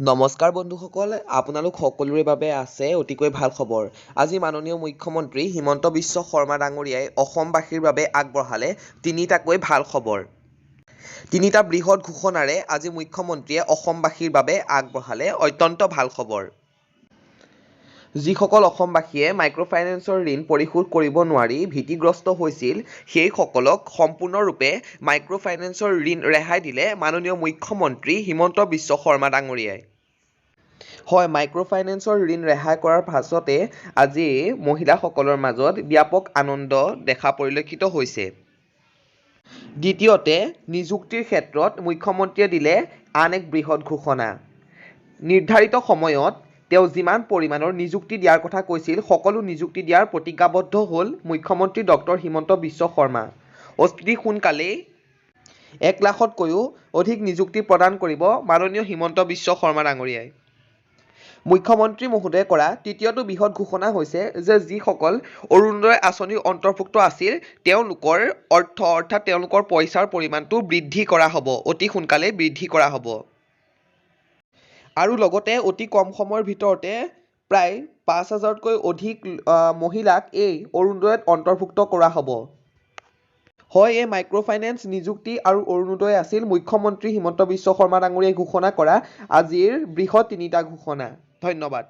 নমস্কাৰ বন্ধুসকল, আপোনালোক সকলোৰে বাবে আছে অতিকৈ ভাল খবৰ। আজি মাননীয় মুখ্যমন্ত্ৰী হিমন্ত বিশ্ব শৰ্মা ডাঙৰীয়াই অসমবাসীৰ বাবে আগবঢ়ালে তিনিটাকৈ ভাল খবৰ। তিনিটা বৃহৎ ঘোষণাৰে আজি মুখ্যমন্ত্ৰীয়ে অসমবাসীৰ বাবে আগবঢ়ালে অত্যন্ত ভাল খবৰ। যিসকল অসমবাসীয়ে মাইক্ৰ'ফাইনেন্সৰ ঋণ পৰিশোধ কৰিব নোৱাৰি ভীতিগ্ৰস্ত হৈছিল, সেইসকলক সম্পূৰ্ণৰূপে মাইক্ৰ'ফাইনেন্সৰ ঋণ ৰেহাই দিলে মাননীয় মুখ্যমন্ত্ৰী হিমন্ত বিশ্ব শৰ্মা ডাঙৰীয়াই। হয়, মাইক্ৰ'ফাইনেন্সৰ ঋণ ৰেহাই কৰাৰ পাছতে আজি মহিলাসকলৰ মাজত ব্যাপক আনন্দ দেখা পৰিলক্ষিত হৈছে। দ্বিতীয়তে, নিযুক্তিৰ ক্ষেত্ৰত মুখ্যমন্ত্ৰীয়ে দিলে আন এক বৃহৎ ঘোষণা। নিৰ্ধাৰিত সময়ত তেওঁ যিমান পৰিমাণৰ নিযুক্তি দিয়াৰ কথা কৈছিল, সকলো নিযুক্তি দিয়াৰ প্ৰতিজ্ঞাবদ্ধ হ'ল মুখ্যমন্ত্ৰী ডক্টৰ হিমন্ত বিশ্ব শৰ্মা। অতি সোনকালেই 1 লাখতকৈও অধিক নিযুক্তি প্ৰদান কৰিব মাননীয় হিমন্ত বিশ্ব শৰ্মা ডাঙৰীয়াই। মুখ্যমন্ত্ৰী মহোদয়ে কৰা তৃতীয়টো বৃহৎ ঘোষণা হৈছে যে যিসকল অৰুণোদয় আঁচনিৰ অন্তৰ্ভুক্ত আছিল, তেওঁলোকৰ অৰ্থ অৰ্থাৎ তেওঁলোকৰ পইচাৰ পৰিমাণটো বৃদ্ধি কৰা হ'ব, অতি সোনকালেই বৃদ্ধি কৰা হ'ব। আৰু লগতে অতি কম সময়ৰ ভিতৰতে প্ৰায় 5,000তকৈ অধিক মহিলাক এই অৰুণোদয়ত অন্তৰ্ভুক্ত কৰা হ'ব। হয়, এই মাইক্ৰ'ফাইনেন্স, নিযুক্তি আৰু অৰুণোদয় আছিল মুখ্যমন্ত্ৰী হিমন্ত বিশ্ব শৰ্মা ডাঙৰীয়াই ঘোষণা কৰা আজিৰ বৃহৎ তিনিটা ঘোষণা। ধন্যবাদ।